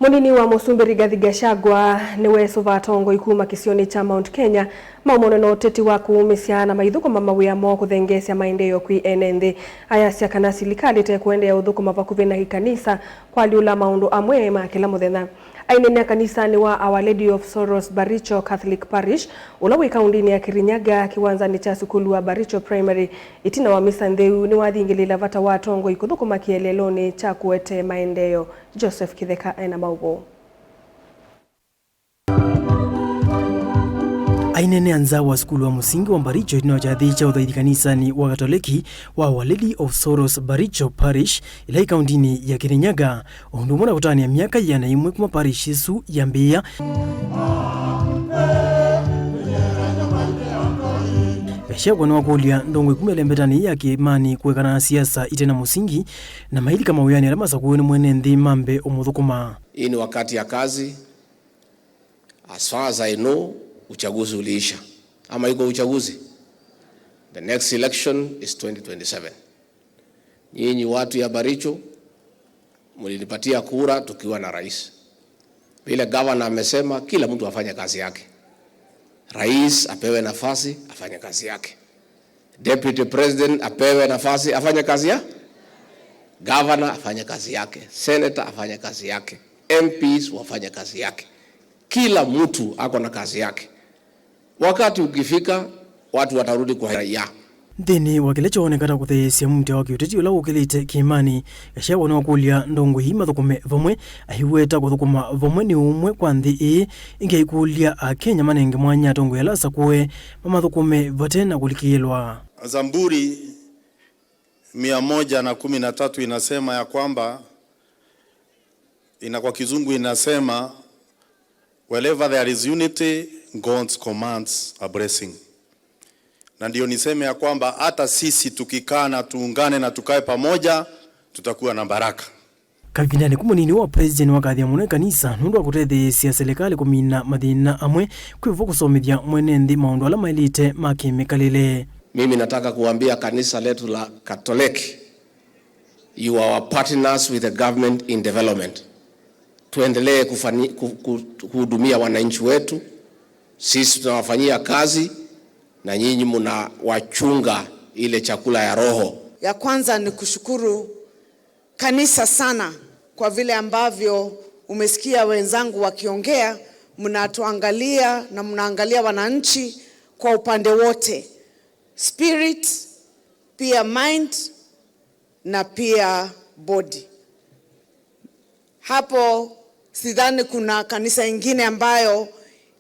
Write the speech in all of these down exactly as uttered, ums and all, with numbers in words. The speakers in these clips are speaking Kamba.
Mũnini wa mũsumbĩ Rigathi Gachagua nĩwesũva atongoi kuma kĩsionĩ kya Mount Kenya maumane na ũteti wa kũũmĩsya na maithũkũma mawĩa moo kũthengeesya maendeeo kwĩ ene nthĩ. Ayasya kana silikalĩ ĩtekũendeea ũthũkũma vakuvĩ na ikanisa kwalyũla maũndũ amwe ma kĩla mũthenya. Aineenea kanisanĩ wa Our Lady of Sorrows Baricho Catholic Parish, ũla wĩ kaũndĩnĩ ya Kirinyaga, kĩwanzanĩ kya sukulu wa Baricho Primary, ĩtina wa misa ntheu, nĩwathingĩlĩĩla vata wa atongoi kũthũkũma kĩeleelonĩ kya kũete maendeeo. Joseph Kĩtheka ena maũvoo. Aineenea nza wa sukulu wa mũsingi wa Mbaricho ĩtina wa kyathĩ kya ũthaithi kanisanĩ wa Katoleki wa Our Lady of Sorrows Baricho Parish, ĩla ĩ kaũndĩnĩ ya Kirinyaga, o ũndũ ũmwe na kũtanĩa myaka ĩana ĩmwe kuma parish ĩsu yambĩĩa. Gachagua nĩwakũlya ndongoi kuma ĩlembetanĩ ya kĩĩmanĩ kũekana na siasa ite na mũsingi, na mailika mawĩanĩ ala masakũĩwe nĩ mwene nthĩ mambe ũmũthũkũma. Hii ni wakati ya kazi. As far as I know, uchaguzi uliisha. Ama iko uchaguzi? The next election is twenty twenty-seven. Nyinyi watu ya Baricho, mlinipatia kura tukiwa na rais. Vile gavana amesema, kila mtu afanye kazi yake. Rais apewe nafasi, afanye kazi yake. Deputy President apewe nafasi, afanye kazi ya? Governor afanye kazi yake. Senator afanye kazi yake. M Ps wafanye kazi yake. Kila mtu ako na kazi yake. Wakati ukifika, watu watarudi kwa raia. Nthĩnĩ wa kĩla kyooneka ta kũtheesya muutĩ wa kĩũteti ũla wũkĩlĩte kĩĩmanĩ, Gachagua nĩwakũlya ndongoi ii mathũkũme vamwe, aiweta kũthũkũma vamwe nĩ ũmwe kwa nthĩ ĩĩ. Ĩngĩ aikũlya Akenya manenge mwanya atongoi ala asakũe mamathũkũme vate na kũlikĩĩlwa. Zaburi mia moja na kumi na tatu inasema ya kwamba, ina, kwa kizungu inasema, "Wherever there is unity, God commands a blessing." Na ndio niseme ya kwamba hata sisi tukikaa na tuungane na tukae pamoja, tutakuwa na baraka. Kavindanĩ kau, mũnini wa president wakathya mũno ĩkanisa nũndũ wa kũtetheesya silikalĩ kũmina mathĩna amwe, kwĩvo kũsomethya mwene nthĩ maũndũ ala maĩlĩte ma kĩmĩkalĩle. Mimi nataka kuambia kanisa letu la Katoliki, you are our partners with the government in development. Tuendelee kufani-, ku-, ku-, kuhudumia wananchi wetu. Sisi tunawafanyia kazi na nyinyi mnawachunga ile chakula ya roho. Ya kwanza ni kushukuru kanisa sana kwa vile ambavyo umesikia wenzangu wakiongea, mnatuangalia na mnaangalia wananchi kwa upande wote. Spirit, pia mind, na pia body. Hapo sidhani kuna kanisa ingine ambayo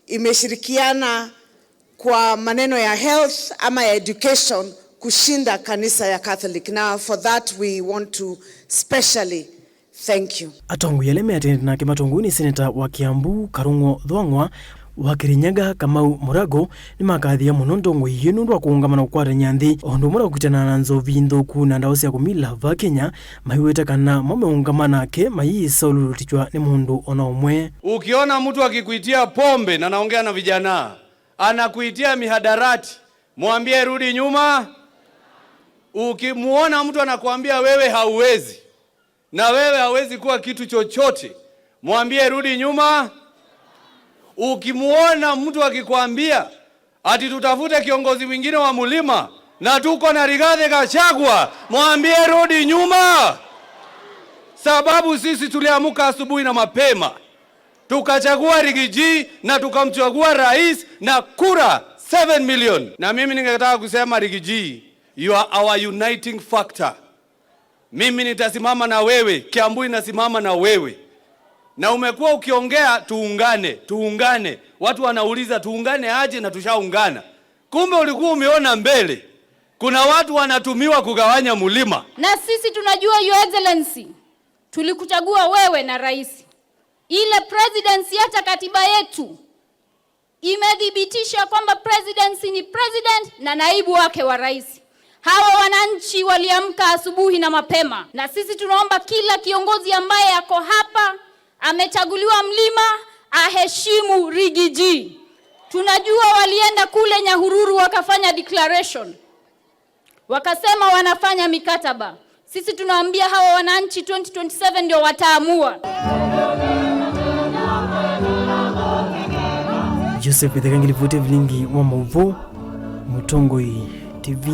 imeshirikiana kwa maneno ya health ama ya education kushinda kanisa ya Catholic. Na for that we want to specially thank you. Atongoi ala meatĩĩte nake matongoew'e nĩ seneta wa Kiambu, Karũng'o Thwang'wa, wa Kirinyaga, Kamau Murago, nĩmakathĩĩa mũno ndongoi ii nũndũ wa kũũngama na kũkwatany'a nthĩ, o ũndũ ũmwe na kũkitana na nzovi nthũku na ndawa sya kũmila vaa Kenya, maiweta kana mo meũngama nake mayĩsa ũlũlũtĩkw'a nĩ mũndũ o na ũmwe. Ukiona mtu akikuitia pombe, na naongea na vijana, anakuitia mihadarati, mwambie rudi nyuma. Ukimuona mtu anakuambia wewe hauwezi, na wewe hawezi kuwa kitu chochote, mwambie rudi nyuma. Ukimuona mtu akikwambia ati tutafute kiongozi mwingine wa mlima na tuko na Rigathi Gachagua, mwambie rudi nyuma, sababu sisi tuliamka asubuhi na mapema tukachagua Rigiji na tukamchagua rais na kura seven million. Na mimi ningetaka kusema, Rigiji, you are our uniting factor. Mimi nitasimama na wewe, Kiambu inasimama na wewe. Na umekuwa ukiongea tuungane, tuungane. Watu wanauliza tuungane aje na tushaungana. Kumbe ulikuwa umeona mbele. Kuna watu wanatumiwa kugawanya mlima. Na sisi tunajua, Your Excellency, tulikuchagua wewe na rais. Ile presidency, hata katiba yetu imethibitisha kwamba presidency ni president na naibu wake wa rais. Hawa wananchi waliamka asubuhi na mapema, na sisi tunaomba kila kiongozi ambaye ako hapa, amechaguliwa mlima, aheshimu Rigiji. Tunajua walienda kule Nyahururu wakafanya declaration, wakasema wanafanya mikataba. Sisi tunawaambia hawa wananchi, twenty twenty-seven ndio wataamua. Joseph Itheka ngilivoti vilingi wa mauvoo, Mũtongoi T V.